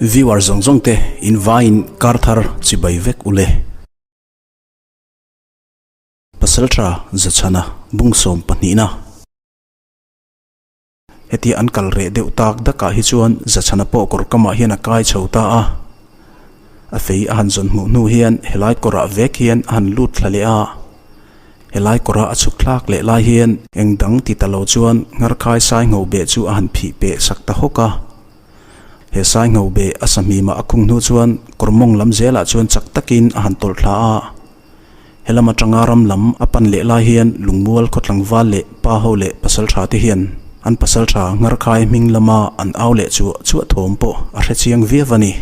Viewer zawng zawng te in vaiin kar thar chibai vek ule. Pasaltha Zachhana bungsawm pahnihna. Hetia an kal reh deuh tak dakah hi chuan Zachhana pawh kawr kamah hian a kai chho ta a. A fei a han zawn hmuh hnu hian helai kawrah vek hian a han lut thla leh a. Helai kawra a chhuk thlak leh lai hian eng dang ti ta lo chuan Ngharkhai sai ngho beh chu a han phih peh sak ta hawk a. He sai ngho beh a sahmimah a khung hnu chuan kawr mawng lam zelah chuan chak takin a han tawlh thla a. He lam atanga ram lam a pan leh lai hian lungmual khaw tlangval leh pa ho leh pasal tha te hian an pasal tha Ngharkhai hming lama an au leh chuah chuah thawm pawh a hre chiang viau a ni.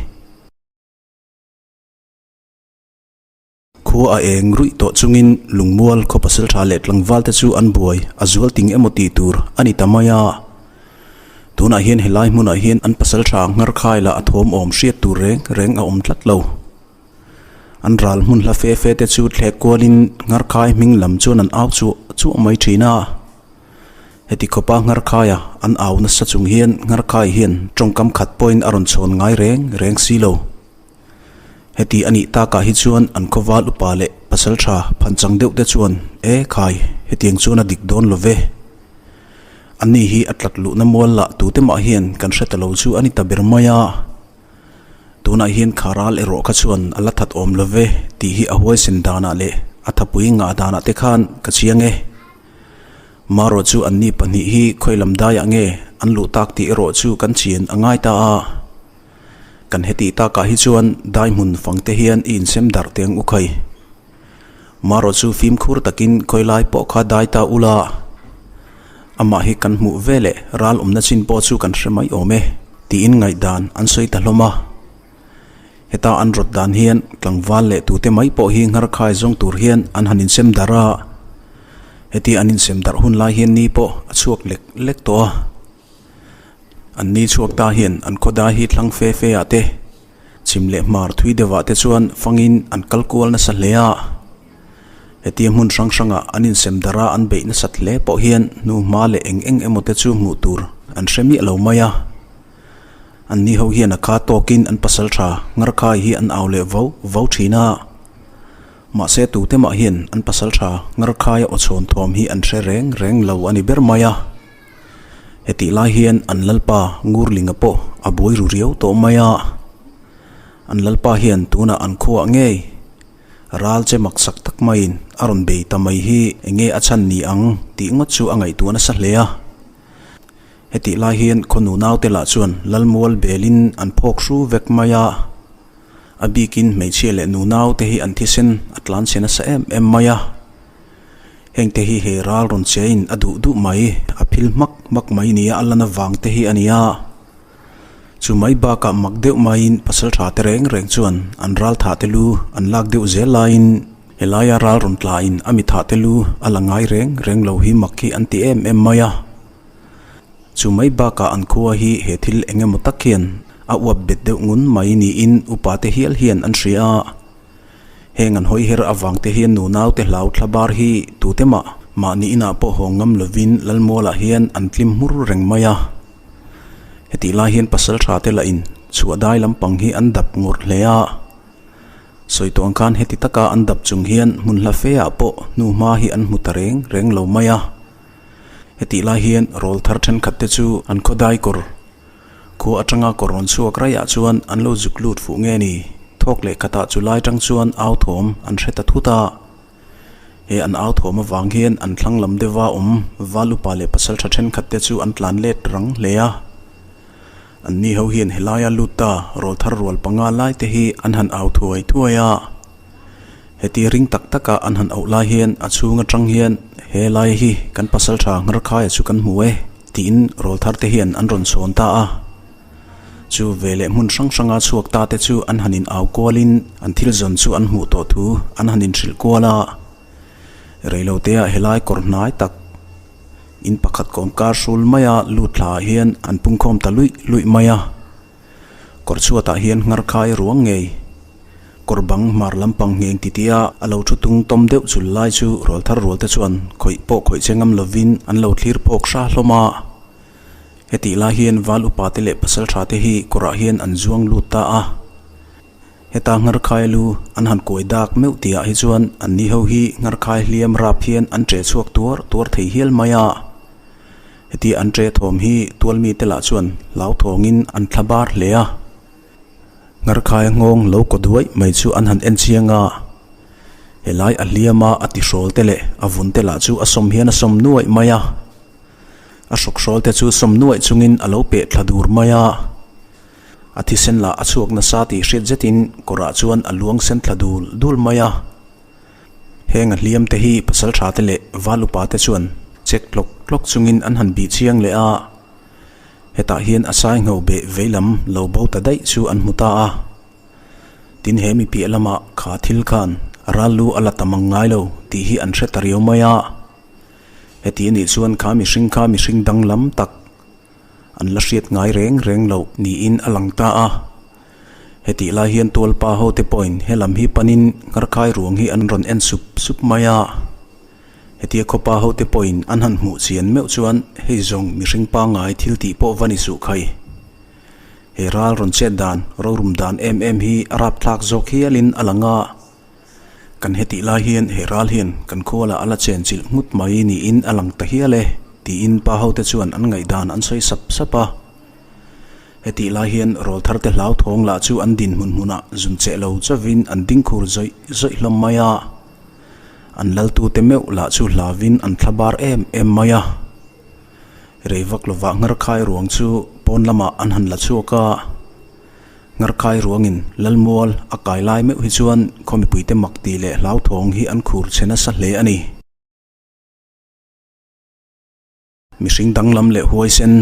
Khua a eng ruih tawh chungin lungmual khaw pasal tha leh tlangval te chu an buai a zual ting emaw tih tur a ni ta mai a. Tunah hian helai hmunah hian an pasal tha Ngharkhai lah a thawm awm hriat tur reng reng a awm tlat lo. An ral hmun hla fe fe te chu thlek kualin Ngharkhai hming lam chuan an au chuah chuah mai thin a. Heti khawpa Ngharkhaia an au nasa chung hian Ngharkhai hian tawngkam khat pawhin a rawn chhawn ngai reng reng si lo. Heti a nih takah hi chuan an khawval upa leh pasal tha phanchang deuh te chuan, E khai, hetiang chuan a dik dawn lo ve. Ani hi a tlat luhna mual lah tute mah hian kan hre ta lo chu a ni ta ber mai a. Tunah hian kha ral erawh kha chuan a la that awm lo ve tih hi a huaisen danah leh a thapui ngah danah te khan ka chiang e. Marawh chu anni pahnih hi khawi lam daiah nge an luh tak tih erawh chu kan chian a ngai ta a. Kan hetih takah hi chuan dai hmun fang te hian i insem darh teh ang u khai. Marawh chu fimkhur takin khawi lai pawh kha dai ta ula, amah hi kan hmuh ve leh ral awmna chin pawh chu kan hre mai awm e tiin ngaihdan an sawi ta hlawm a. Heta an rawt dan hian tlangval leh tute mai pawh hi ngharkhai zawng tur hian an han insem darh a. Heti an insem darh hun lai hian ni pawh a chhuak lek lek tawh a. An ni chhuak ta hian an khawdai hi thlang fe fe ah te, chhim leh hmar thui deuh ah te chuan fangin an kal kual nasa hle a. Hetia hmun hrang hrangah an insem darh a an beih nasat hle pawh hian hnu hma leh eng eng emaw te chu hmuh tur an hre miah lo mai a. An ni ho hian a kha tawkin an pasal tha Ngarkhai hi an au leh vau vau thin a. Mahse tute mah hian an pasal tha Ngarkhaia aw chhawn thawm hi an hre reng reng lo a ni ber mai a. Hetih lai hian an lalpa Ngurlinga pawh a buai ru riau tawh mai a. An lalpa hian tunah an khuaah ngei ral che maksak tak maiin a rawn bei ta mai hi enge a chhan ni ang tih ngawt chu a ngaihtuah nasa hle a. Hetih lai hian khawnu naute lah chuan Lalmual belin an phawk hru vek mai a. A bikin hmeichhia leh nu naute hi an thisen a tlanchhe nasa em em mai a. Hengte hi he ral rawn chein a duh duh mai, a phil hmak hmak mai nia a lan avang te hi a ni a. Chu mai bakah mak deuh maiin pasal tha te reng reng chuan an ral thah te lu an lak deuh zel laiin helaia ral rawn tlain a mi thah te lu a la ngai reng reng lo hi mak hi an ti em em mai a. Chu mai bakah an khua hi he thil eng emaw tak hian a uap bet deuh ngun mai niin upa te hial hian an hria a. Heng an hawi her avang te hian nunau te hlau thla bar hi tute mah mahni inah pawh haw ngam lovin Lalmualah hian an tlim hmur reng mai a. Hetih lai hian pasal tha te lah in chhuah dai lampang hi an dap ngawrh hle a. Sawi tawh ang khan heti taka an dap chung hian hmun hla fe ah pawh hnu hma hi an hmu ta reng reng lo mai a. Hetih lai hian rawl thar thenkhat te chu an khaw dai kawr Khua atanga kawr rawn chhuak raiah chuan an lo zuk lut fuh nge ni? Thawk leh khatah chu lai tang chuan au thawm an hre ta thut a. He an au thawm avang hian an thlang lam deuha awm val upa leh pasal tha thenkhat te chu an tlan let rang hle a. An ni ho hian helaia lut ta rawl thar rual panga lai te hi an han au thuai thuai a. Heti ring tak taka an han auh lai hian a chhung atang hian he lai hi kan pasal tha Ngharkhaia chu kan hmu e tiin rawl thar te hian an rawn chhawn ta a. Chu veleh hmun hrang hranga chhuak ta te chu an han in au kualin an thil zawn chu an hmuh tawh thu an han in hrilh kual a. Reiloteah helai kawr hnai tak in pakhat kawmkar hrul maia lut thla ah hian an pungkhawm ta luih luih mai a. Kawr chhuatah hian ngharkhai ruang ngei kawr bang hmar lampang ngheng titia a lo thu tung tawm deuh chul lai chu rual thar rual te chuan khawih pawh khawih che ngam lovin an lo thlir phawk hra hlawm a. Hetih lai hian val upa te leh pasaltha te hi kawrah hian an zuang lut ta a. Heta Ngharkhai lu an han kuai dak meuh tihah hi chuan an ni ho hi Ngharkhai hliam rap hian an ṭe chhuak tuar tuar thei hial mai a. Heti an ṭe thawm hi tualmite lah chuan hlauthawngin an thla bar hle a. Ngharkhaia nghawng lo kaw duaih mai chu an han en chiang a. Helai a hliama a tihrawl te leh a vun te lah chu a sawm hian a sawm nuaih mai a. A hrawkhrawl te chu sawm nuaih chungin a lo peh thla dur mai a. A thisen lah a chhuak nasa tih hriat zetin kawrah chuan a luang sen thla dul dul mai a. Heng a hliam te hi pasal tha te leh val upa te chuan check tlawk tlawk chungin an han bih chiang leh a. Hetah hian a sai ngho beh veilam lo bo ta daih chu an hmu ta a. Tin he mi piah lamah kha thil khan ral lu a la tam ang ngai lo tih hi an hre ta riau mai a. Heti anih chuan kha mihring kha mihring danglam tak an la hriat ngai reng reng loh niin a lang ta a. Hetih lai hian tualpa ho te pawhin he lam hi panin ngharkhai ruang hi an rawn en sup sup mai a. Hetia khawpa ho te pawhin an han hmuh chian meuh chuan hei zawng mihring pangngai thil tih pawh va ni suh khai. He ral rawn chet dan, rorum dan em em hi a rapthlak zawk hialin a lang a. Kan hetih lai hian he ral hian kan khualah a la chen chilh nghut mai niin a lang ta hial e, tiin pa hote chuan an ngaihdan an sawi sap sap a. Hetih lai hian rawlthar te hlauthawng lah chu an dinhmun hmunah zun cheh lo chauhin an ding khur zawih zawih hlawm mai a. An laltute meuh lah chu hlauin an thla bar em em mai a. Rei vak lovah ngharkhai ruang chu pawn lamah an han la chhuak a. Ngharkhai ruangin Lalmual a kai lai meuh hi chuan khaw mipuite mak tih leh hlauthawng hi an khur chhe nasa hle a ni. Mihring danglam leh huaisen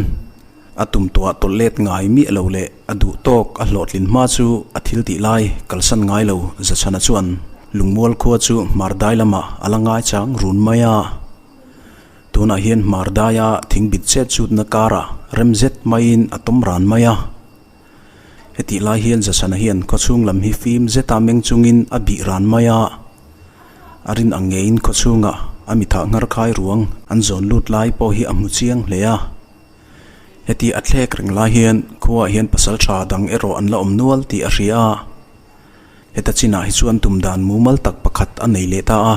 a tum tuah tawlh let ngai miah lo leh a duh tawk a hlawhtlin hma chu a thil tih lai kalsan ngai lo Zachhana chuan Lungmual khua chu Hmardai lamah a la ngai chang run mai a. Tunah hian Hmardaia thingbit chet chutna karah rem zet maiin a tawm ran mai a. Hetih lai hian Zasana hian khawchhung lam hi fim zeta meng chungin a bih ran mai a, a rin ang ngeiin khawchhunga a mithah ngharkhai ruang an zawn lut lai pawh hi a hmu chiang hle a. Heti a thlek reng lai hian khuaah hian pasal tha dang erawh an la awm nual tih a hria a, heta chinah hi chuan tum dan mumal tak pakhat a nei leh ta a.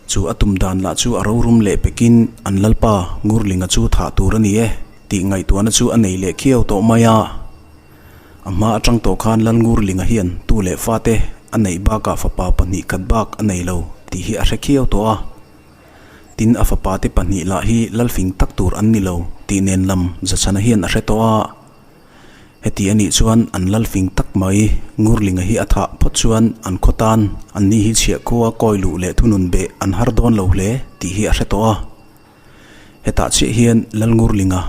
Chu a tum dan lah chu a rorum leh pekin an lalpa Ngurlinga chu thah tur a ni e tih ngaihtuahna chu a nei leh khiau tawh mai a. A hma atang tawh khan Lal Ngurlinga hian tu leh fate a neih bakah fapa pahnih khat bak a nei lo tih hi a hre khiau tawh a. Tin a fapa te pahnih lah hi lalfing tak tur an ni lo tih nen lam Zachhana hian a hre tawh a. Heti a nih chuan an lal fing tak mai, Ngurlinga hi a thah phawt chuan an khaw tan an ni hi chhiah khua kawi luh leh thunun beh an har dawn lo hle tih hi a hre tawh a. Hetah chiah hian Lal Ngurlinga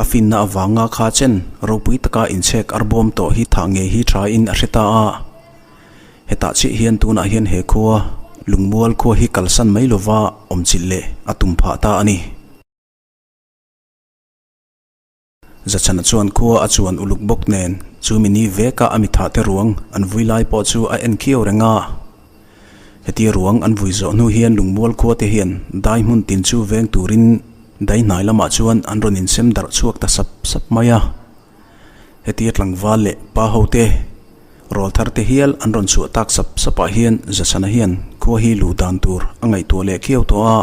a finna avanga kha chen ropui taka inchhek arbawm tawh hi thah ngei hi tha in a hre ta a. Hetah chiah hian tunah hian he khua, Lungmual khua hi kalsan mai lova awmchilh leh a tum phah ta a ni. Zachhana chuan khua a chuan uluk bawk nen chu mini veka a mithah te ruang an vui lai pawh chu a en khiau reng a. Hetia ruang an vui zawh hnu hian lungmual khua te hian dai hmun tin chu veng turin dai hnai lamah chuan an rawn insem darh chhuak ta sap sap mai a. Hetia tlangval leh pa ho te, rawl thar te hial an rawn chhuah tak sap sap ah hian Zachhana hian khua hi luh dan tur a ngaihtuah leh khiau tawh a.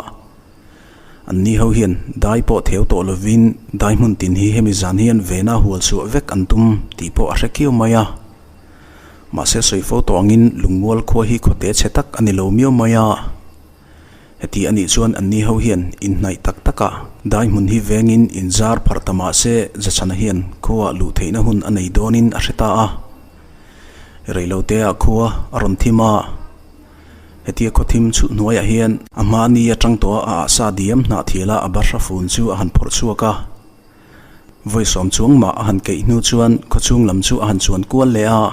An ni ho hian dai pawh theu tawh lovin dai hmun tin hi hemi zan hian vena hual chhuah vek an tum tih pawh a hre khiau mai a. Mahse sawi fo tawh angin lungmual khua hi khawte chhe tak a ni lo miau mai a. Heti a nih chuan an ni ho hian inhnaih tak takah dai hmun hi vengin inzar pharh ta mahse Zachhana hian khuaah luh theihna hun a nei dawnin a hre ta a. Reiloteah khua a rawn thim a. Hetia khawthim chhut hnuaiah hian a hma ni atang tawh a a ahsa diam hnah thiala a bahra fun chu a han phawrh chhuak a. Vawi sawm chuang mah a han keih hnu chuan khawchhung lam chu a han chuan kual leh a.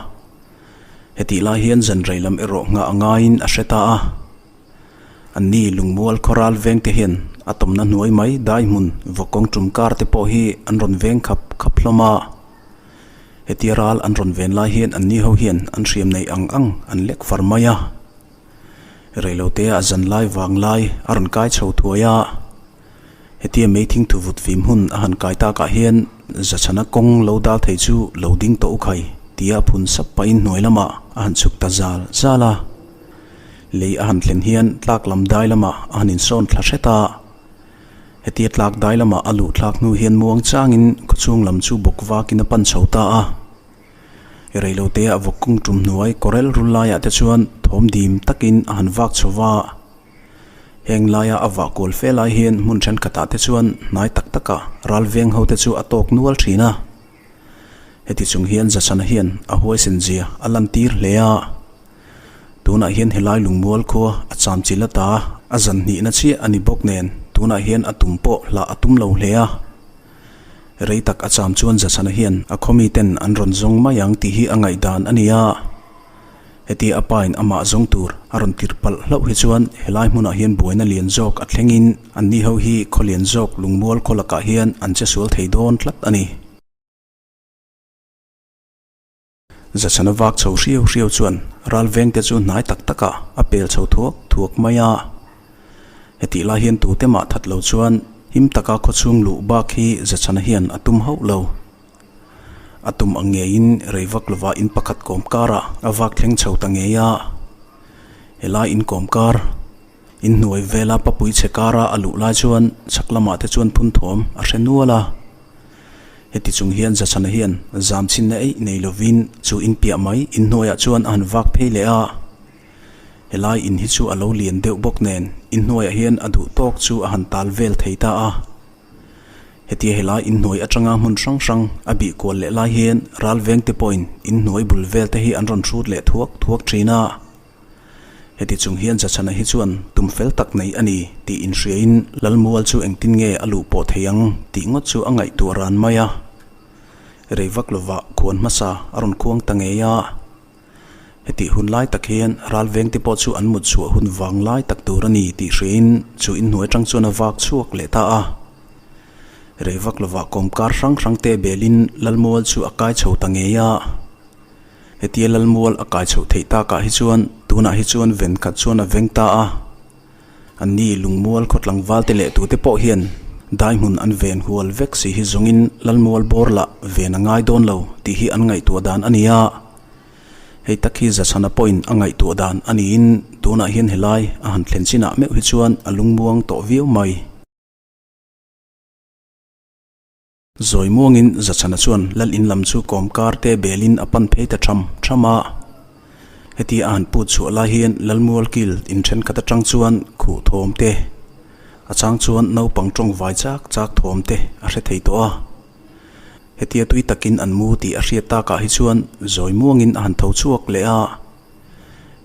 Hetih lai hian zan rei lam erawh nghah a ngaiin a hre ta a. Anni lungmual khawral veng te hian a tawmna hnuai mai dai hmun vawkawng tum kar te pawh hi an rawn veng khap khap hlawm a. Hetia ral an rawn ven lai hian anni ho hian an hriam nei ang ang an lek far mai a. Reilotea zan lai vang lai a rawn kai chho thuai a. Hetia meithing thuvut fim hun a han kai takah hian Zachhana kawng lo dal thei chu lo ding tawh u khai tia phun sap pahin hnuai lamah a han chhuk ta zal zal a. Lei a han thlen hian tlak lam dai lamah a han insawn thla hret a. Hetia tlak dai lamah a luh thlak hnu hian muang changin khawchhung lam chu bawk vakin a pan chho ta a. Reilotea vawk kawng tum hnuai kawrel rul laiah te chuan thawm dim takin a han vak chho va. Heng laia a vah kual fe lai hian hmun thenkhatah te chuan hnai tak taka ral veng ho te chu a tawk nual thin a. Heti chung hian Zachana hian a huaisen zia a lantir hle a. Tunah hian helai lungmual khua a cham chil ata a zan hnihna chiah a ni bawk nen tunah hian a tum pawh hlah a tum lo hle a. Rei tak a cham chuan Zachana hian a khawmi ten an rawn zawng mai ang tih hi a ngaihdan a ni a. Heti a pa in amah zawng tur a rawn tirh palh hlauh hi chuan helai hmunah hian buaina lian zawk a thlengin anni ho hi khaw lian zawk lungmual khaw lakah hian an che sual thei dawn tlat a ni. Zachana vak chho hriau hriau chuan ral vengte chu hnai tak takah a pel chho thuak thuak mai a. Hetih lai hian tute mah that lo chuan him taka khawchhung luh bak hi Zachana hian a tum hauh lo. A tum ang ngeiin rei vak lova in pakhat kawm karah a vak thleng chho ta ngei a. Helai in kawm kar, in hnuai vela papui chhe kara a luh lai chuan chhak lamah te chuan phun thawm a hre nual a. Heti chung hian Zachana hian zam chhinna eih nei lovin chu in piah mai in hnuaiah chuan a han vak phei leh a. Helai in hi chu a lo lian deuh bawk nen in hnuaiah hian a duh tawk chu a han tal vel thei ta a. Hetia helai inhnuai atanga hmun hrang hrang a bih kual leh lai hian ral veng te pawhin inhnuai bul vel te hi an rawn hrut leh thuak thuak thin a. Heti chung hian Zachhana hi chuan tum fel tak nei a ni tih inhriain Lalmual chu engtin nge a luh pawh thei ang tih ngawt chu a ngaihtuah ran mai a. Rei vak lovah khuan hmasa a rawn khuang ta ngei a. Hetih hun lai tak hian ral vengte pawh chu an mut chhuah hun vang lai tak tur a ni tih hriain chu inhnuai atang chuan a vak chhuak leh ta a. Rei vak lovah kawmkar hrang hrang te belin Lalmual chu a kai chho ta ngei a. Hetia Lalmual a kai chhoh theih takah hi chuan tunah hi chuan ven khat chuan a veng ta a. Anni lungmual khawtlangval te leh tute pawh hian dai hmun an ven hual vek si hi zawngin Lalmual bawr lah ven a ngai dawn lo tih hi an ngaihtuah dan a ni a. Hei tak hi Zachhana pawhin a ngaihtuah dan a niin tunah hian helai a han thlen chinah meuh hi chuan a lungmuang tawh viau mai. Zawi muangin Zachhana chuan lal in lam chu kawm kar te belin a pan phei ta tham tham a. Heti a han put chhuah lai hian Lalmual kil in thenkhat atang chuan khuh thawm te, a chang chuan naupang tawng vai chak chak thawm te a hre thei tawh a. Hetia tui takin an mu tih a hriat takah hi chuan zawi muangin a han tho chhuak leh a.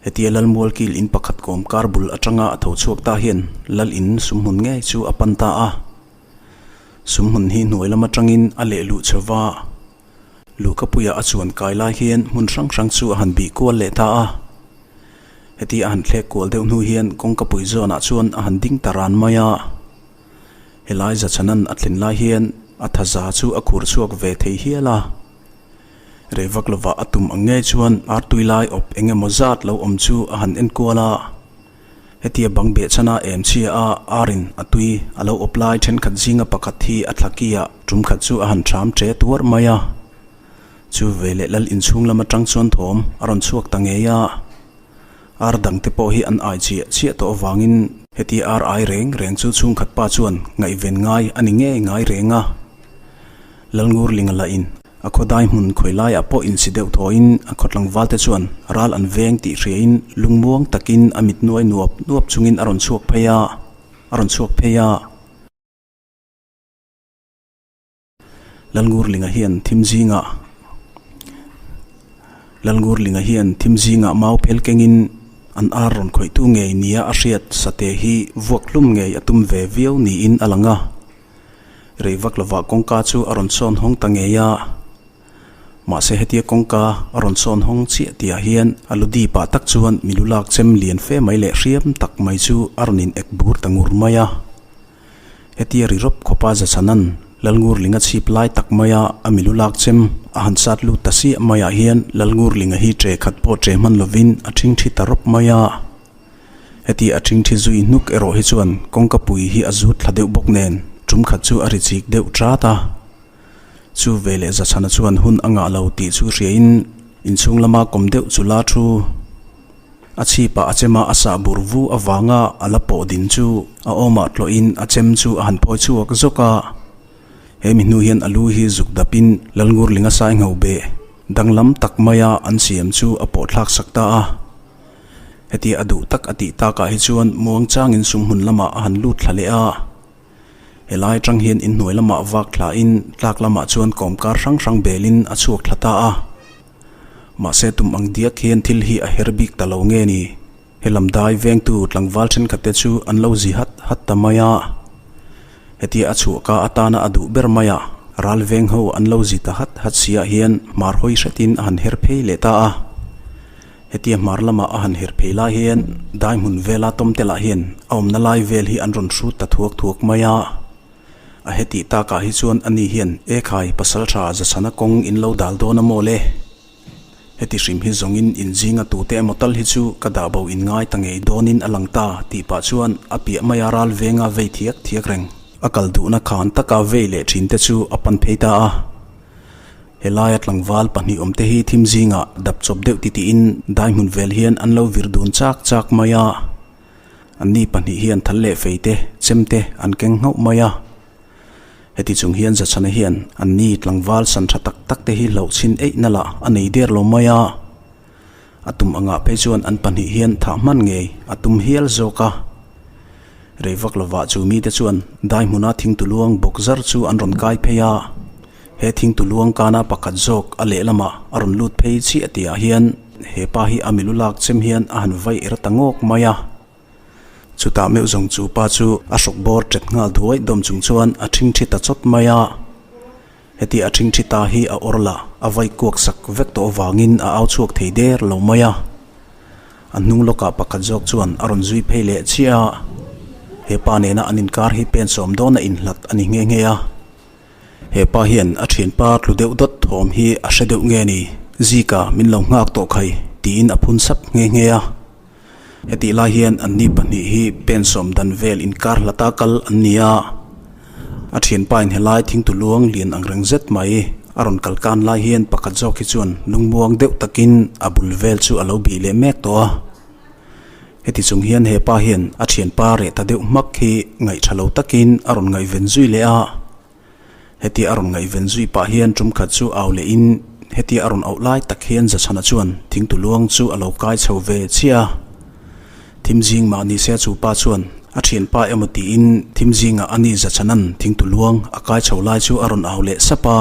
Hetia Lalmual kil in pakhat kawm kar bul atanga a tho chhuak ta hian Lal in sumhmun ngei chu a pan ta a. Sumhmun hi hnuai lam atangin a leh luh chho va, luhkapuia a chuan kai lai hian hmun hrang hrang chu a han bih kual leh ta a. Heti a han thlek kual deuh hnu hian kawngkapui zawnah chuan a han ding ta ran mai a. Helai Zachhanan a thlen lai hian a thaza chu a khur chhuak ve thei hial a. Rei vak lovah a tum ang ngei chuan artui lai awp eng emaw zat lo awm chu a han en kual a. Hetia bang beh chhana em chhia a arin a tui a lo awp lai thenkhat zinga pakhat hi a thla ki ah tum khat chu a han ṭham ṭe tuar mai a. Chu veleh lal inchhung lam atang chuan thawm a rawn chhuak ta ngei a. Ar dang te pawh hi an ai chiah chiah tawh avangin hetia ar ai reng reng chu chhungkhat pa chuan ngaihven ngai a ni ngei ngai reng a. Lalngurlinga lah in A khawdai hmun khawi laiah pawh insi deuh thawiin a khaw tlangvalte chuan ral an veng tih hriain lungmuang takin a mit nuai nuap nuap chungin a rawn chhuak phei a, a rawn chhuak phei a. Lalngurlinga hian thim zingah Lalngurlinga hian thim zingah mau phel kengin an ar rawn khawihtu ngei nia a hriat sate hi vuak hlum ngei a tum ve viau niin a lang a. Rei vak lovah kawngka chu a rawn sawn hawng ta ngei a, mahse hetia kawngka a rawn sawn hawng chiah tihah hian a lu dip ah tak chuan mi lu lak chem lian fe mai leh hriam tak mai chu a rawn in ek bur ta ngur mai a. Hetia ri rawp khawpa Zachhanan Lalngurlinga chhip lai tak maia a mi lu lak chem a han sat lut ta siah maiah hian Lalngurlinga hi ṭe khat pawh ṭe hman lovin a ṭhingṭhi ta rawp mai a. Heti a ṭhingṭhi zui hnuk erawh hi chuan kawngka pui hi a zut thla deuh bawk nen. Tum khat chu a ri chik deuh ṭat a. Chu veleh Zachhana chuan hun a ngah lo tih chu hriain inchhung lama kawm deuh chu la thu. A chhipah a chema a sah bur vu avanga a la pawh din chu a awmah tlawhin a chem chu a han phawi chhuak zawk a. He mi hnu hian a lu hi zuk dapin Lalngurlinga sai ngho beh danglam tak maia an siam chu a pawh thlak sak ta a. Hetia a duh tak a tih takah hi chuan muang changin sumhmun lamah a han lut thla leh a. Helai atang hian inhnuai lamah vak thlain tlak lamah chuan kawmkar hrang hrang belin a chhuak thla ta a. Mahse tum ang diak hian thil hi a her bik ta lo nge ni? He lam dai vengtu tlangval thenkhat te chu an lo zi hat hat ta mai a. Hetia a chhuah ka atana a duh ber mai a, ral veng ho an lo zi ta hat hat siah hian hmar hawi hretin a han her phei leh ta a. Hetia hmar lama a han her phei lai hian dai hmun vela tawm te lah hian a awmna lai vel hi an rawn hrut ta thuak thuak mai a. A hetih takah hi chuan ani hian Ekhai pasaltha Zachhana kawng in lo dal dawn a maw le? Heti hrim hi zawngin inzinga tute emaw tal hi chu ka dah bo in ngai ta ngei dawnin a lang ta tih pah chuan a piah maia ral venga vei thiak thiak reng. A kal duhna khan taka vei leh thin te chu a pan phei ta a. Helaia tlangval pahnih awmte hi thim zingah dap chawp deuh titiin dai hmun vel hian an lo vir dun chak chak mai a. Anni pahnih hian thal leh fei te, chem te an keng nghauh mai a. Heti chung hian Zachhana hian anni tlangval san tha tak tak te hi hlauh chhin eih na lah a nei der lo mai a. A tum angah phei chuan an pahnih hian thah hman ngei a tum hial zawk a. Rei vak lovah chu mite chuan dai hmuna thingtu luang bawk zar chu an rawn kai phei a. He thingtu luang kana pakhat zawk a lehlamah a rawn lut phei chiah tihah hian he pa hi a milu lak chem hian a han vai er ta ngawk mai a. Chutah meuh zawng chu pa chu a hrawk bawr ṭet nghal thuai dawm chung chuan a ṭhingṭhi ta chawt mai a. Heti a ṭhingṭhi ta hi a awr lah a vai kuak sak vek tawh avangin a au chhuak thei der lo mai a. A hnung lawkah pakhat zawk chuan a rawn zui phei leh chiah a. He pa nena an inkar hi pen sawm dawn a inhlat a ni nghe nghe a. He pa hian a thianpa tlu deuh dawt thawm hi a hre deuh nge ni? Zika min lo nghak tawh khai tiin a phun sap nghe nghe a. Hetih lai hian anni pahnih hi pen sawm dan vel inkar hlata kal an ni a. A thianpain helai thingtu luang lian ang reng zet mai a rawn kal kan lai hian pakhat zawk hi chuan lungmuang deuh takin a bul vel chu a lo bih leh mek tawh a. Heti chung hian he pa hian a thianpa reh ta deuh hmak hi ngaih tha lo takin a rawn ngaihven zui leh a. Hetia a rawn ngaihven zui pah hian tum khat chu au leh in hetia a rawn auh lai tak hian Zachhana chuan thingtu luang chu a lo kai chho ve chiah a. Thim zing mah ni se chu pa chuan a thianpa emaw tiin thim zingah ani Zachhana'n thingtu luang a kai chho lai chu a rawn au leh sap a.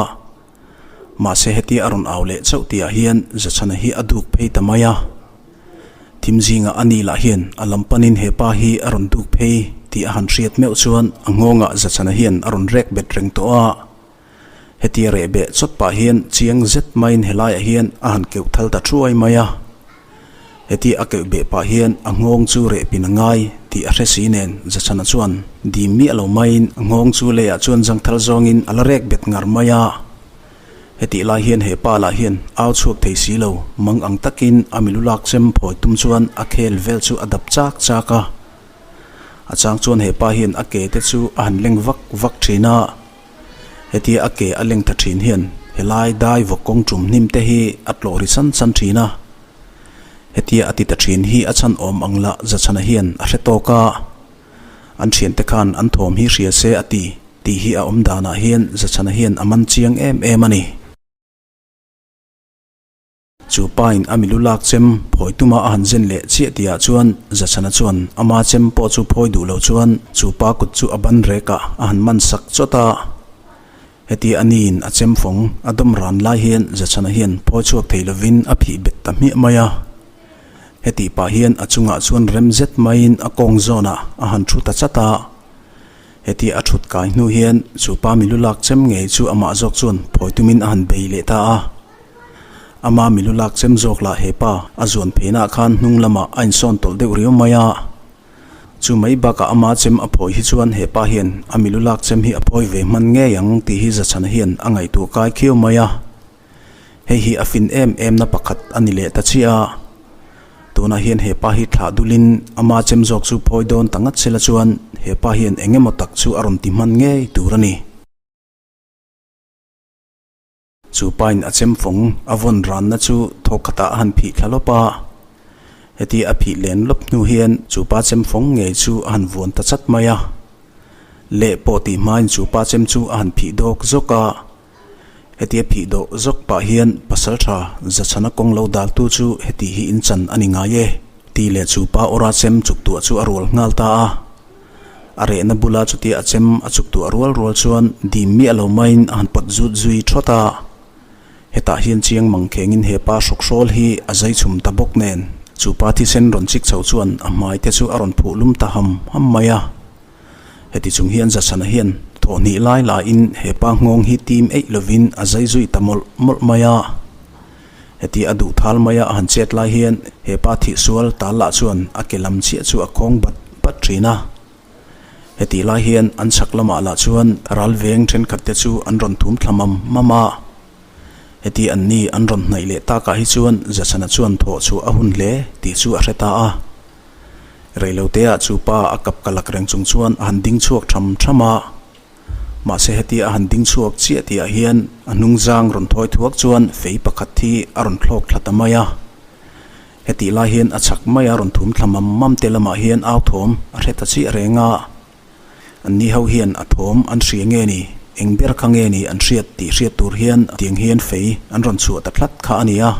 Mahse hetia a rawn au leh chauh tihah hian Zachhana hi a duk phei ta mai a. Thim zingah a ni lah hian a lam panin he pa hi a rawn duk phei tih a han hriat meuh chuan a nghawngah Zachhana hian a rawn rek bet reng tawh a. Hetia reh beh chawt pah hian chiang zet maiin helaiah hian a han keuh thal ta thuai mai a. Hetia a keuh beh pah hian a nghawng chu reh pin a ngai tih a hre si nen Zachhana chuan dim miah lo maiin a nghawng chu leiah chuan zangthal zawngin a la rek bet ngar mai a. Hetih lai hian he pa lah hian au chhuak thei si lo mang ang takin a milu lak chem phawi tum chuan a khel vel chu a dap chak chak a. A chang chuan he pa hian a ke te chu a han leng vak vak thin a. Hetia a ke a leng tha thin hian helai dai vawk kawng tum hnim te hi a tlawh ri san san thin a. Hetia a ti ta thin hi a chhan awm ang lah Zachhana hian a hre tawk a. An thiante khan an thawm hi hria se a ti tih hi a awm danah hian Zachhana hian a man chiang em em a ni. Chu pain a milu lak chem phawi tuma a han zen leh chiah tihah chuan Zachhana chuan ama chem pawh chu phawi duh lo chuan chu pa kut chu a ban rekah a han man sak chawt a. Heti a niin a chem fawng a dawm ran lai hian Zachhana hian phawi chhuak thei lovin a phih bet ta hmiah mai a. Hetih pah hian a chungah chuan rem zet maiin a kawng zawnah a han thu ta chat a. Heti a thut kai hnu hian chu pa milu lak chem ngei chu amah zawk chuan phawi tumin a han bei leh ta a. Ama milu lak chem zawk lah he pa a zuan pheinah khan hnung lamah a insawn tawlh deuh riau mai a. Chu mai bakah ama chem a phawi hi chuan he pa hian a milu lak chem hi a phawi ve hman ngei ang tih hi Zachhana hian a ngaihtuah kai khiau mai a. Hei hi a fin em em na pakhat a ni leh ta chiah a. Tunah hian he pa hi thlah dulin ama chem zawk chu phawi dawn ta ngat sela chuan he pa hian eng emaw tak chu a rawn ti hman ngei tur a ni. Chu pain a chem fawng a vawn ranna chu thawk khatah a han phih thla lawp a. Heti a phih len lawp hnu hian chu pa chem fawng ngei chu a han vuan ta chat mai a. Leh pawh tih hmain chu pa chem chu a han phih dawk zawk a. Heti a phih dawh zawk pah hian Pasaltha Zachhana kawng lo daltu chu heti hi in chan a ni ngai e tih leh chu pa awra chem chuktuah chu a rual nghal ta a. A rehna bula chutia a chem a chuktuah rual rual chuan dim miah lo maiin a han pawt zut zui thawt a. Hetah hian chiang mang khengin he pa hrawkhrawl hi a zai chhum ta bawk nen chu pa thisen rawn chik chho chuan a hmai te chu a rawn phuh lum ta ham ham mai a. Heti chung hian Zasana hian thawhhnih lai laiin he pa nghawng hi tim eih lovin a zai zui ta mawlh mawlh mai a. Heti a duh thal maia a han chet lai hian he pa thihsual tal lah chuan a ke lam chiah chu a khawng bat bat thin a. Hetih lai hian an chhak lamah lah chuan ral veng thenkhat te chu an rawn thum thla mam mam a. Heti an ni an rawn hnaih leh takah hi chuan Zasana chuan thawh chhuah a hun hle tih chu a hre ta a. Reiloteah chu pa a kap ka lak reng chung chuan a han ding chhuak tham tham a. Mahse hetia a han ding chhuak chiah tihah hian a hnung zang rawn thawi thuak chuan fei pakhat hi a rawn thlawk thla ta mai a. Hetih lai hian a chhak mai a rawn thum thla mam mam te lamah hian au thawm a hre ta chiah reng a. Anni ho hian a thawm an hria nge ni, eng ber kha nge ni an hriat tih hriat tur hian tiang hian fei an rawn chhuah ta tlat kha a ni a.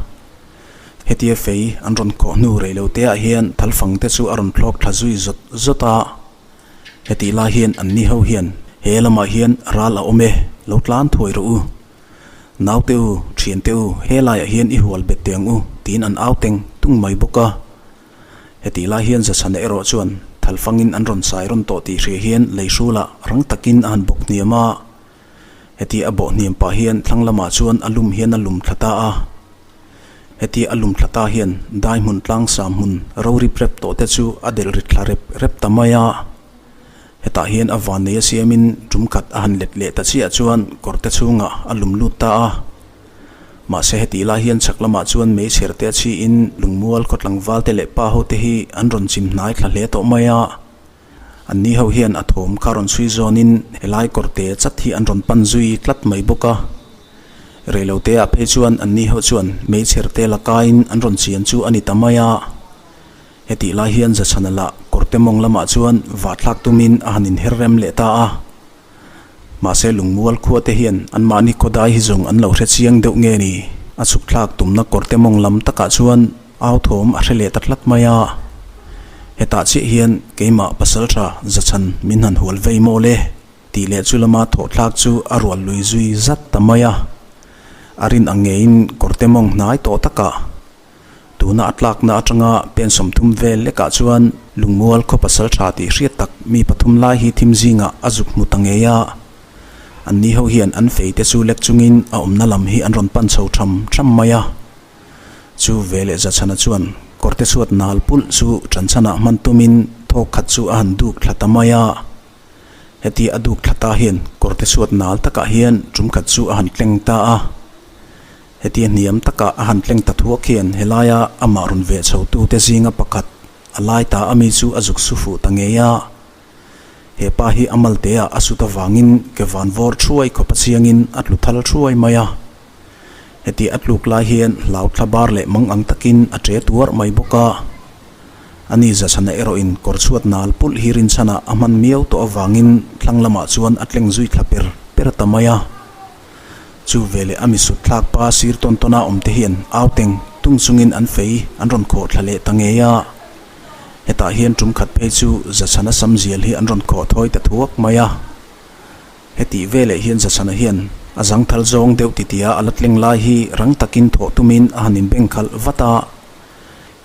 Hetia fei an rawn khawh hnu rei lo teah hian thalfang te chu a rawn thlawk thla zui zawt zawt a. Hetih lai hian anni ho hian he lamah hian ral a awm e, lo tlan thuai rawh u. Naute u, thiante u, he laiah hian i hual bet teh ang u, tiin an au teng tung mai bawk a. Hetih lai hian Zachhana erawh chuan thalfangin an rawn sai rawn tawh tih hria hian lei hrulah rang takin a han bawk hniam a. Heti a bawh hniam pah hian thlang lamah chuan a lum hian a lum thla ta a. Heti a lum thla ta hian dai hmun tlang sam hmun ro rip rep tawh te chu a delh ri thla rep rep ta mai a. Hetah hian a van nei a siamin tum khat a han let leh ta chiah chuan kawrte chhungah a lum lut ta a. Mahse hetih lai hian chhak lamah chuan meichher te a chhiin lungmual khaw tlangval te leh pa ho te hi an rawn chim hnai thla hle tawh mai a. Anni ho hian a thawm kha rawn chhui zawnin helai kawrte chat hi an rawn pan zui tlat mai bawk a. Reiloteah phei chuan anni ho chuan meichher te la kaiin an rawn chian chu a ni ta mai a. Hetih lai hian Zachhana lah kawrte mawng lamah chuan vahthlak tumin a han inher rem leh ta a. Mahse lungmual khua te hian anmahni khawdai hi zawng an lo hre chiang deuh nge ni? A chhuk thlak tumna kawrte mawng lam takah chuan au thawm a hre leh ta tlat mai a. Hetah chiah hian keimah pasaltha Zachhan min han hual vei maw le? Tih leh chu lama thawh thlak chu a rual lui zui zat ta mai a. A rin ang ngeiin kawrte mawng hnai tawh takah Tuna a tlakna atanga pen 30 vel lekah chuan lungmual khaw pasal tha tih hriat tak mi pathum lai hi thim zingah a zuk hmu ta ngei a. Anni ho hian an fei te chu lek chungin a awmna lam hi an rawn pan chho tham tham mai a. Chu veleh Zachhana chuan kawrte chhuat nal pulh chu tanchhanah hman tumin thawk khat chu a han duk thla ta mai a. Heti a duk thla ta hian kawrte chhuat nal takah hian tum khat chu a han tleng ta a. Hetia hniam taka a han tleng ta thuak hian helaia amah rawn veh chho tute zinga pakhat a lai ta a mi chu a zuk su fuh ta ngei a. He pa hi a malteah a sut avangin ke van vawr thuai khawp a chiangin a tlu thal thuai mai a. Heti a tluk lai hian hlau thla bar leh mang ang takin a che tuar mai bawk a. Ani Zachhana erawhin kawr chhuat nal pulh hi rinchhanah a hman miau tawh avangin thlang lamah chuan a tleng zui thla per per ta mai a. Chu veleh a misut thlak pa sir tawn tawn a awm te hian au teng tung chungin an fei an rawn khawh thla leh ta ngei a. Hetah hian tum khat phei chu Zachhana sam zial hi an rawn khawh thawi ta thuak mai a. Hetih veleh hian Zachhana hian a zangthal zawng deuh titia a la tleng lai hi rang takin thawh tumin a han inbengkhalh vat a.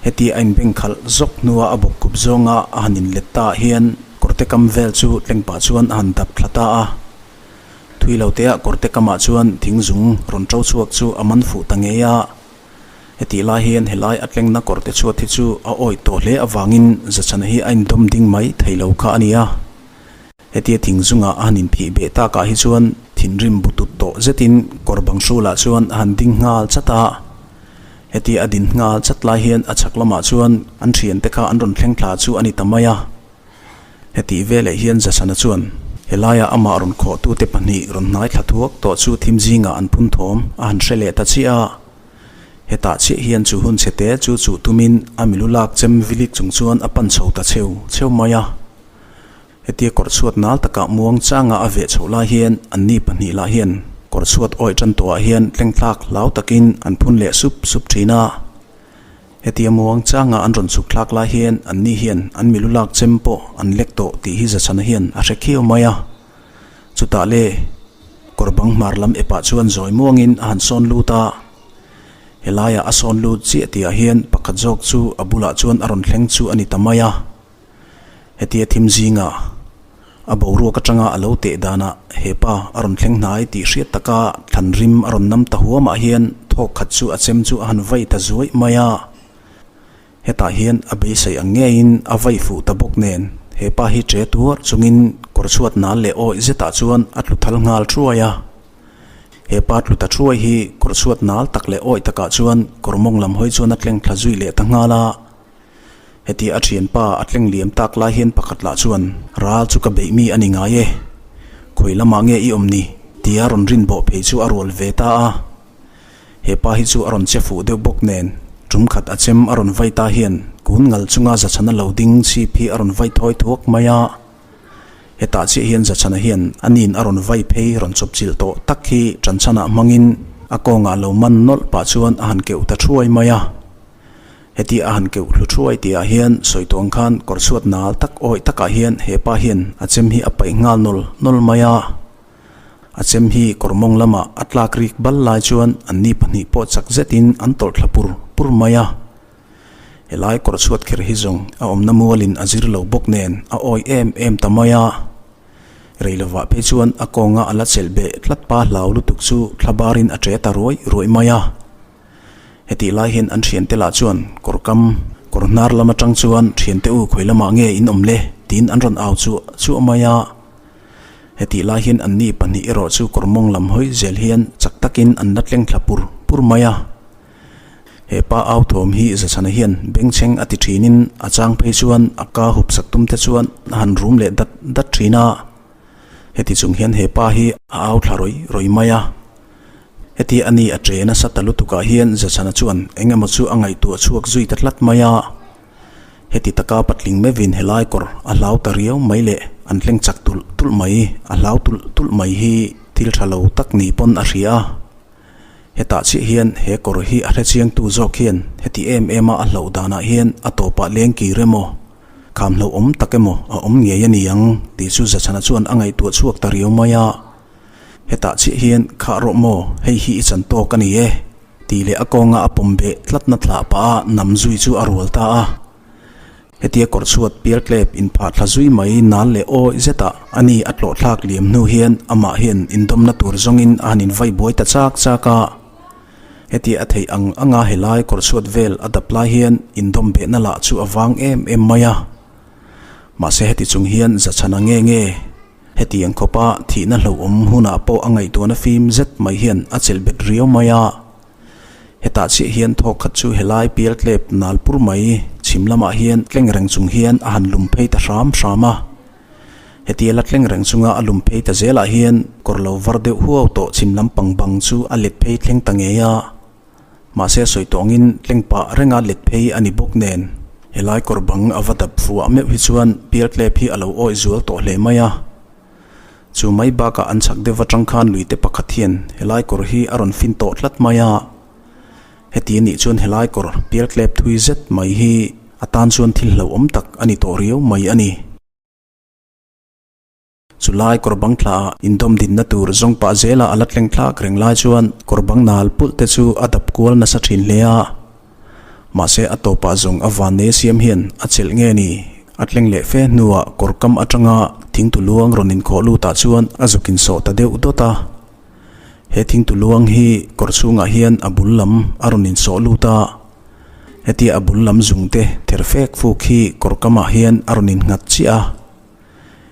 Heti a inbengkhalh zawk hnua a bawkkhup zawnga a han inlet ta ah hian kawrte kam vel chu tleng pah chuan a han dap thla ta a. Thui lo teah kawrte kamah chuan thing zung rawn ṭo chhuak chu a man fuh ta ngei a. Hetih lai hian helai a tlengna kawrte chhuat hi chu a awih tawh hle avangin Zachhana hi a indawm ding mai thei lo kha a ni a. Hetia thing zungah a han inphih beh takah hi chuan thinrim butut tawh zetin kawr bang hrulah chuan a han ding nghal chat a. Hetia a din nghal chat lai hian a chhak lamah chuan an thiante kha an rawn thleng thla chu a ni ta mai a. Hetih veleh hian Zasana chuan helaia amah rawn khawhtute pahnih rawn hnai thla thuak tawh chu thim zingah an phun thawm a han hre leh ta chiah a. Hetah chiah hian chu hun chhe te chu chuh tumin a milu lak chem vilik chung chuan a pan chho ta cheu cheu mai a. Hetia kawr chhuat nal takah muang changa a veh chhoh lai hian anni pahnih lah hian kawr chhuat awih tan tawhah hian tlengthlak hlau takin an phun leh sup sup thin a. Hetia muang changa an rawn chhuk thlak lai hian anni hian an milu lak chem pawh an lek tawh tih hi Zachhana hian a hre khiau mai a. Chutah le kawr bang hmar lam epah chuan zawi muangin a han sawn lut a. Helaiah a sawn lut chiah tihah hian pakhat zawk chu a bulah chuan a rawn thleng chu a ni ta mai a. Hetia thim zinga a boruak atanga a lo teh danah he pa a rawn thleng hnai tih hriat taka thlan rim a rawn nam ta huamah hian thawk khat chu a chem chu a han vai ta zuaih mai a. Hetah hian a beisei ang ngeiin a vai fuh ta bawk nen he pa hi che tuar chungin kawr chhuat nal leh awih zetah chuan a tlu thal nghal thuai a. He pa tlu ta thuai hi kawr chhuat nal tak leh awih takah chuan kawr mawng lam hawi chuan a tleng thla zui leh ta nghal a. Heti a thianpa a tleng liam tak lai hian pakhat lah chuan, Ral chu ka beih mi a ni ngai e. Khawi lamah nge i awm ni? tia rawn rin bawh phei chu a rual ve ta a. He pa hi chu a rawn che fuh deuh bawk nen, tum khat a chem a rawn vai ta hian kun ngal chunga zachhana lo ding chhip hi a rawn vai thawi thuak mai a. Hetah chiah hian Zachhana hian a nin a rawn vai phei rawn chawpchilh tawh tak hi ṭanchhanah hmangin a kawngah lo man nawlh pah chuan a han keuh ta thuai mai a. Heti a han keuh hlu thuai tihah hian sawi tuang khan kawr chhuat nal tak awih takah hian he pa hian a chem hi a paih nghal nawl nawl mai a. A chem hi kawr mawng lamah a tlak rik bal lai chuan anni pahnih pawh chak zetin an tawlh thla pur pur mai a. Helai kawr chhuat kher hi zawng a awmna mualin a zir lo bawk nen a awih em em ta mai a. Rei lovah phei chuan a kawnga a la chelh beh tlat pa hlau lutuk chu thla barin a ṭe ta ruai ruai mai a. Hetih lai hian an thiante lah chuan kawr kam, kawr hnar lam atang chuan thiante u khawi lamah nge in awm le? tiin an rawn au chuah chuah mai a. Hetih lai hian anni pahnih erawh chu kawr mawng lam hawi zel hian chak takin an la tleng thla pur pur mai a. He pa au thawm hi Zachhana hian bengchheng a ti thinin a chang phei chuan a ka hup sak tum te chuan a han rum leh dat dat thin a. Heti chung hian he pa hi a au thla rawih rawih mai a. Heti a ni a che nasa ta lutukah hian Zachhana chuan eng emaw chu a ngaihtuah chhuak zui ta tlat mai a. Heti taka patling mevin helai kawr a hlau ta riau mai leh an tleng chak tulh tulh mai, a hlau tulh tulh mai hi thil tha lo tak ni pawn a hria a. Hetah chiah hian he kawr hi a hrechiangtu zawk hian heti em em a a hlauh danah hian a tawpah leng kir emaw, Kham hlauhawm tak emaw a awm ngei a ni ang tih chu Zachhana chuan a ngaihtuah chhuak ta riau mai a. Hetah chiah hian khah rawh maw, hei hi i chan tawk a ni e tih leh a kawnga a pawm beh tlatna thlah pah a nam zui chu a rual ta a. Hetia kawr chhuat pial tlep inphah thla zui mai nal leh awih zetah a ni a tlawh thlak liam hnu hian amah hian indawmna tur zawngin a han invai buai ta chak chak a. Heti a theih ang anga helai kawr chhuat vel a dap lai hian indawm behna lah chu a vang em em mai a. Mahse heti chung hian Zachhana nge nge hetiang khawpa thihna hlauhawm hunah pawh a ngaihtuahna fim zet mai hian a chelh bet riau mai a. Hetah chiah hian thawk khat chu helai pial tlep nal pur mai chhim lamah hian tleng reng chung hian a han lum phei ta hram hram a. Hetia la tleng reng chunga a lum phei ta zelah hian kawr lo var deuh huau tawh chhim lampang bang chu a let phei thleng ta ngei a. Mahse sawi tawngin tleng pah renga let phei a ni bawk nen helai kawr bang a va dap fuah meuh hi chuan pial tlep hi a lo awih zual tawh hle mai a. Chu mai bakah an chhak deuh atang khan luite pakhat hian helai kawr hi a rawn fin tawh tlat mai a. Heti anih chuan helai kawr pial tlep thui zet mai hi a tan chuan thil hlauhawm tak a ni tawh riau mai a ni. Chu lai kawr bang thla ah indawm dinna tur zawng pah zela a la tleng thlak reng lai chuan kawr bang nal pulh te chu a dap kual nasa thin hle a. Mahse a tawpah zawng a van nei siam hian a chelh nge ni? A tleng leh fe hnuah kawr kam atanga thingtu luang rawn inkhawh lutah chuan a zuk insawh ta deuh dawt a. He thingtu luang hi kawr chhungah hian a bul lam a rawn insawh lut a. Hetia a bul lam zung te ther fek fuk hi kawr kamah hian a rawn innghat chiah a.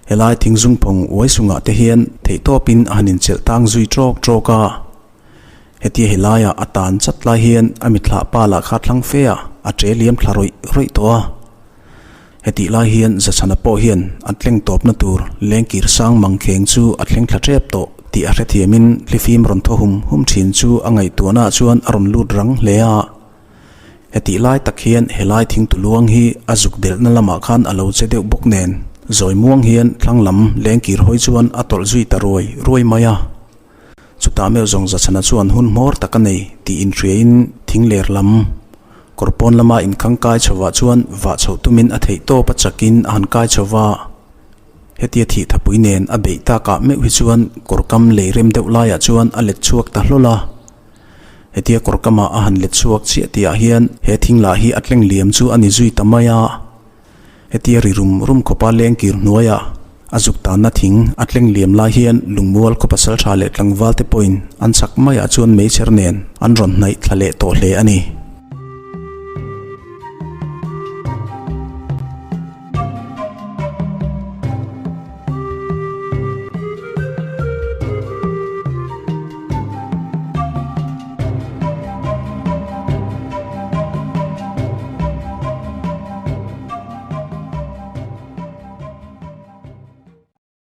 Helai thingzungphawng uai sungah te hian theihtawpin a han inchelh tang zui trawk trawk a. Hetia helaiah a tan chat lai hian a mithlah pa lah kha thlang fe a, a che liam thla rawih rawih tawh a. Hetih lai hian Zachhana pawh hian a tleng tawpna tur lengkir sang mangkheng chu a thleng thla tep tawh tih a hrethiamin hlifim rawn thaw hum hum thin chu a ngaihtuahnaah chuan a rawn lut rang hle a. Hetih lai tak hian helai thingtu luang hi a zuk delhna lamah khan a lo che deuh bawk nen zawi muang hian thlang lam lengkir hawi chuan a tawlh zui ta ruai ruai mai a. Chutah meuh zawng Zachhana chuan hun hmawr tak a nei tih inhriain thing ler lam kawr pawn lama inkhang kai chhovah chuan vah chhoh tumin a theih tawp a chakin a han kai chho va. Hetia thih thapui nen a beih takah meuh hi chuan kawr kam lei rem deuh laiah chuan a let chhuak ta hlawl a. Hetia kawr kamah a han let chhuak chiah tihah hian he thing lah hi a tleng liam chu a ni zui ta mai a. Hetia ri rum rum khawpa lengkir hnuaia a zuk tanna thing a tleng liam lai hian lungmual khaw pasal tha leh tlangval te pawhin an chak maiah chuan meichher nen an rawn hnaih thla leh tawh hle a ni.